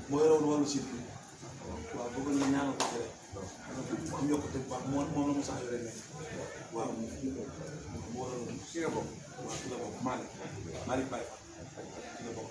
moo yoroon wàllu site bi waaw bëgg nga ñaanal ko ci rek am yokkute bu baax moom la mu sax yore nekk waaw mu waroon si nga bokk waaw si la bokk Malick Baye si la bokk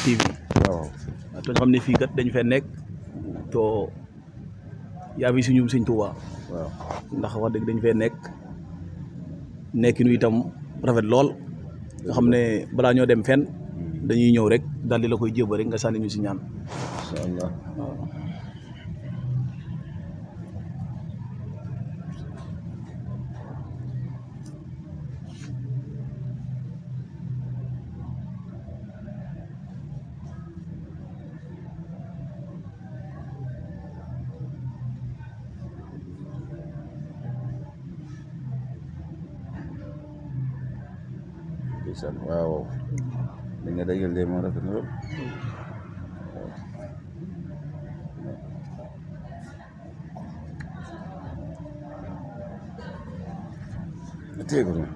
TV waaw te ñu xam ne fii kat dañu fee nekk to yaa fi suñu Sëñ Tuubaa waaw ndax wax dëgg dañu fee nekk nu itam rafet lool nga xam ne balaa ñoo dem fenn dañuy ñëw rek daal di la koy jéba rek nga sànni ñu si ñaan incha allah waaw ndeysaan waaw li nga dajal de moo rafet na lool waaw téye ko noonu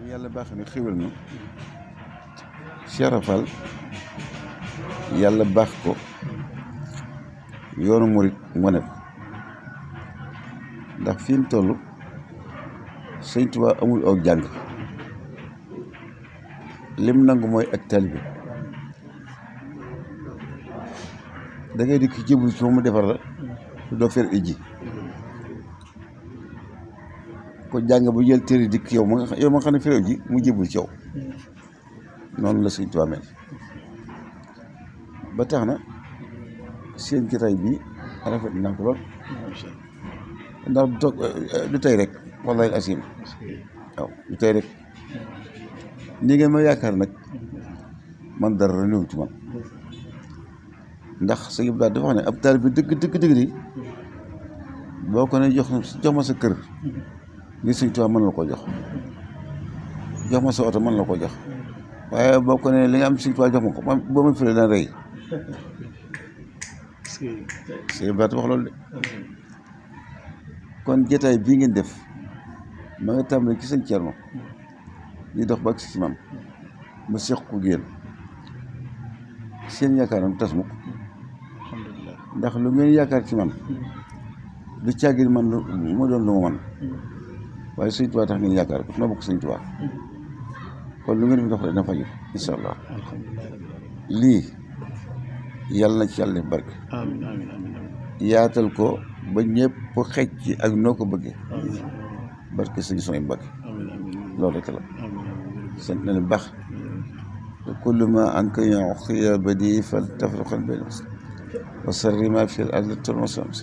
yàlla baax na xéwal na Cheikh Ibra Fall yàlla baax ko yoonu murit moo ne ndax fi mu toll sëñ Tuubaa amul aw jàng lim nangu mooy ak taalibe da ngay dikk jébul ci moom mu defar la doo fer iji ko jàng bu jël téere dikk yow ma nga xam ne ferew ji mu jébul ci yow noonu la sëñ Tuubaa mel ba tax na seen jotaay bi rafet na ko lool ndax du toog du tey rek wallahi asim waaw du tey rek nii ngeen ma yaakaar nag man dara néew ci man ndax sëñ Abdou dafa wax ne ab taal bi dëgg di boo ko ne jox ma sa kër ngir sëñ Tuubaa mën la ko jox ma sa oto mën la ko jox waaye boo ko ne li nga am sëñ Tuubaa jox ma ko boo ma fële daan rëy sëñ Abdou wax loolu de kon jotaay bii ngeen def ma nga tàmbali ci sëñ Thierno di dox ba ak si man ma seq ko génn seen yaakaaram tas mukk ndax lu ngeen yaakaar ci man du càggin man mu doon lu ma man waaye sëñ Tuubaa tax ngeen yaakaar ko noo bokk sëñ Tuubaa kon lu ngeen fi dox rek dina faju incha allah lii yàlla na ci yàlla def barke yaatal ko ba ñëpp xëj ci ak noo ko bëggee barke sëñ Soy Mbàkke loolu rek la sant na leen baax te kullu ma anka yuxiya badi fal tafruqan bayna wa sarri ma fi al ardi turmasams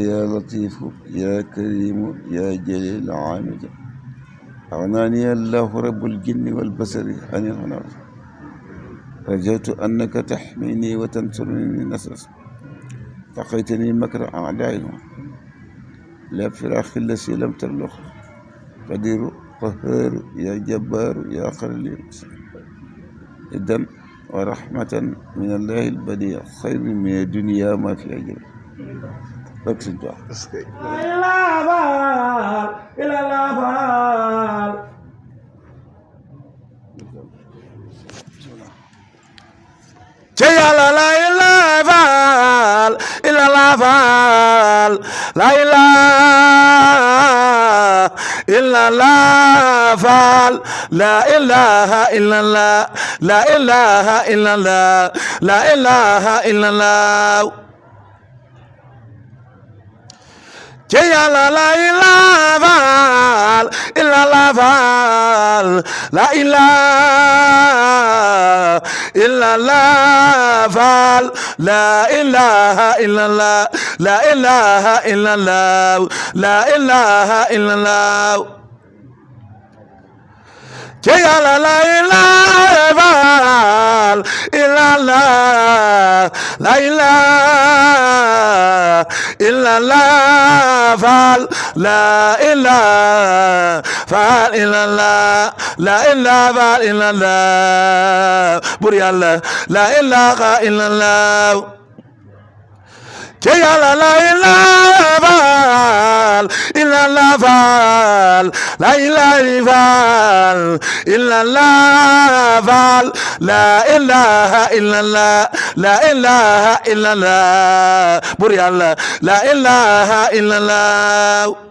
ya latifu ya karimu ya jalil amid أغناني الله رب الجن والبشر عن الهنر رجوت أنك تحميني وتنصرني من النسس فقيتني مكر أعدائهم لا فراخ الذي لم تبلغ قدير قهار يا جبار يا خليل إذن ورحمة من الله البديع خير من الدنيا ما في أجر بك سنجا إلى الأفعال لا إله إلا الأفعال لا إله إلا الأفعال لا إله إلا الله لا إله إلا الله لا إله إلا الله لا إله إلا الأفعال لا إله إلا الأفعال لا إله إلا الله لا إله إلا الله لا إله إلا الله لا إله إلا الله لا إله إلا الله فعل لا إله فعل إلا الله لا إله فعل إلا الله بري الله لا إله إلا الله لا إله إلا الله فعل لا إله فعل إلا الله فعل لا إله إلا الله لا إله إلا الله بري الله لا إله إلا الله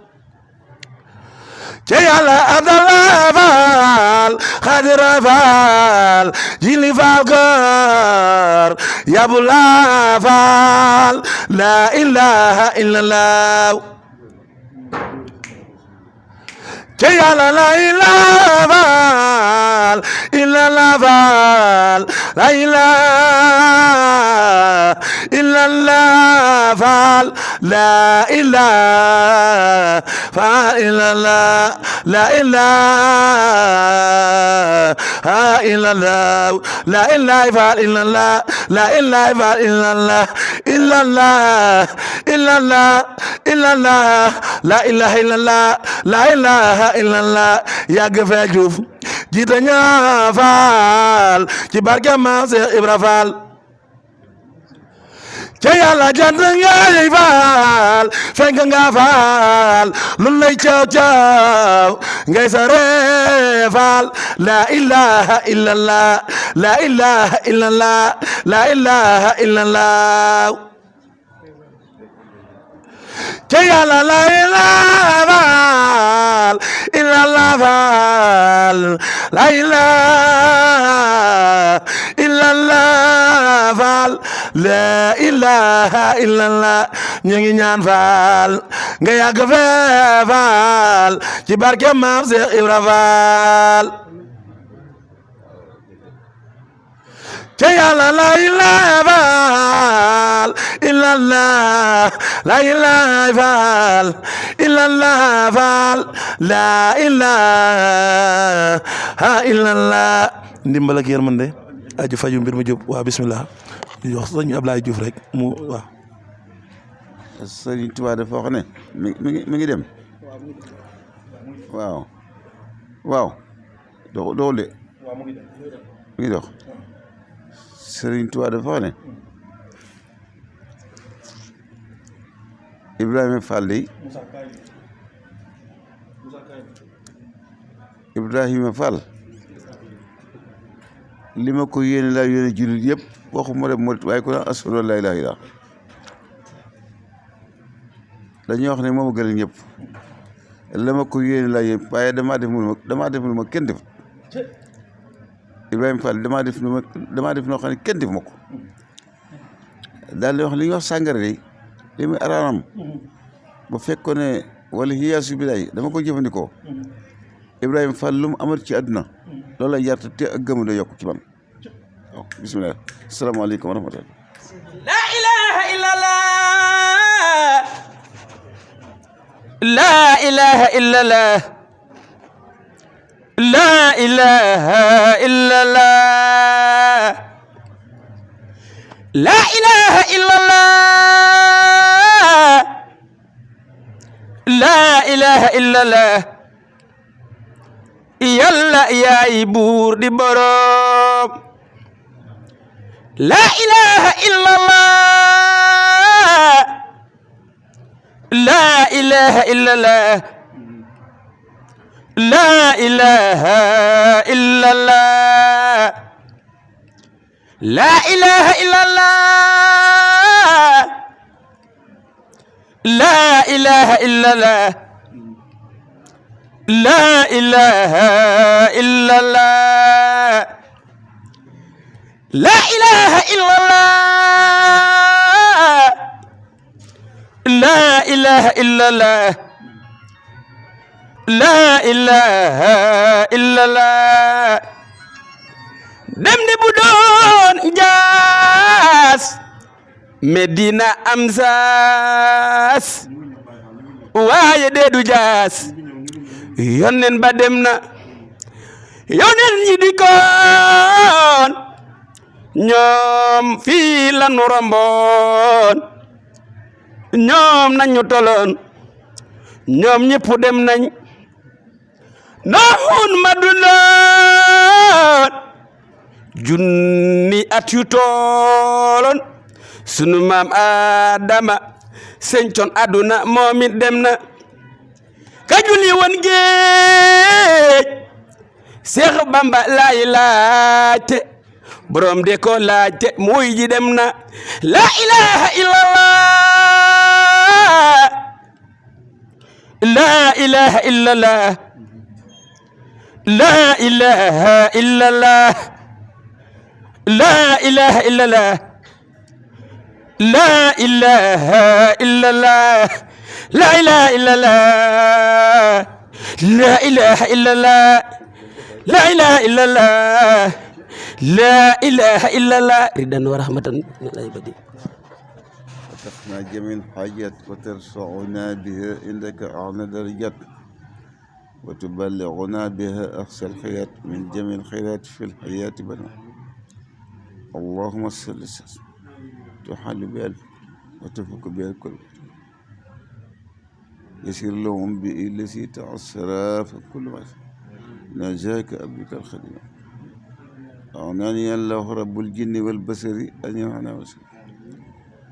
عبد الله فعل خادر فعل جيلي فالقر يا ابو الله فعل لا إله إلا الله لا إله إلا الله فعل لا إله إلا الله فعل لا إله فعل إلا الله لا إله إلا الله لا إله فعل إلا الله لا إله فعل إلا الله إلا الله إلا الله إلا الله لا إله إلا الله لا إله إلا الله يا جفاجوف جيتنا فعل كبار ما سيبرا فعل Yàlla jant ngay faal fenk nga faal lu lay caw caw ngay sare faal la ilaha illallah la ilaha illallah la ilaha illallah ca yàlla la ilaha illallah faal la ilaha illallah faal la ilaha illallah ñu ngi ñaan faal nga yàgg fee faal ci barke maam Seex Ibra Faal ca yàlla la ilaha illallah la ilaha faal illallah faal la ilaha illallah ndimbal ak yërmande aju faju mbir mu jub waaw bismillah ñu jox sëñ Ablaye Diouf rek mu waaw Sëriñ Tuubaa dafa wax ne mi ngi dem waaw doxul de mi ngi dox Sëriñ Tuubaa dafa wax ne Ibrahima Fall de Ibrahima Fall li ma ko yéene laa yéene jullit yëpp waxuma rek murit waaye ko naan ashhadu an laa ilaaha illallaah dañuy wax ne moom a gënal ñëpp la ma ko yéene laa yéene waaye damaa def lu ma kenn def Ibrahima Fall damaa def noo xam ne kenn def ma ko daal di wax li ñuy wax sàngara de li muy araanam bu fekkoon ne wala hiyaasu billaay dama ko jëfandikoo Ibrahima Fall lu mu amat ci àdduna loolu la yarta te ak gëm da yokk ci man waaw bismillah asalaamaaleykum wa rahmatullah la ilaha illallah la ilaha illallah la ilaha illallah la ilaha illallah la ilaha illallah yàlla yaay buur di boroom la ilaha illallah la ilaha illallah la ilaha illallah la ilaha illallah la ilaha illallah la ilaha illallah la ilaha illallah la ilaha illallah la ilaha illallah dem di bu doon jaas Medina am saas waaye de du jaas yonen ba dem na yonen ñi di koon ñoom fii la nu romboon ñoom nañu toloon ñoom ñëpp dem nañ noon ma dundoon junni at yu tooloon sunu maam Adama sencoon aduna moom it dem na ka julli woon géej Seex Bamba laay laajte borom de ko laajte muy ji dem na la ilaha illallah la ilaha illallah la ilaha illallah la ilaha illallah la ilaha illallah la ilaha illallah la ilaha illallah la ilaha illallah la ilaha illallah ridan wa rahmatan la ibadi وتقنا جميع الحاجات وترفعنا بها عندك أعلى درجات وتبلغنا بها أقصى الخيرات من جميع الخيرات في الحياة بنا اللهم صل وسلم تحل بها وتفك بها الكل يسير لهم الذي تعسر فكل ما نجاك أبيك الخديم أعناني الله رب الجن والبشر أن يهنا وسلم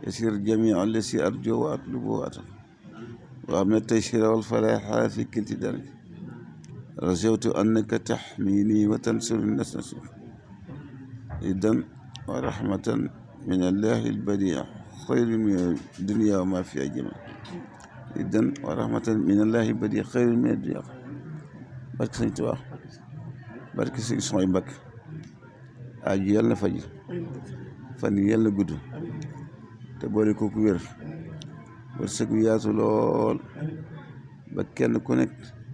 يسير جميع الذي أرجو وأطلب وأطلب وأمن التيسير والفلاح في كلتا ذلك رجوت أنك تحميني وتنصر الناس نصر إذن ورحمة من الله البديع خير من الدنيا وما فيها جميع iddan wa rahmatan minallahi badi xayrun min ad-dunya barke sëñ Tuubaa barke sëñ Soy Mbàkke aaju yàlla na faj fan yi yàlla na gudd te boole kooku wér wërsëg gu yaatu lool ba kenn ku nekk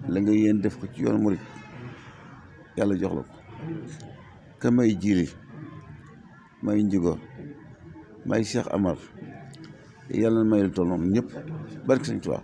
la nga yéen def ko ci yoon murit yàlla jox la ko ka may jiili may njugo may Cheikh Amar yàlla na may lu toll noonu ñëpp barke sëñ Tuubaa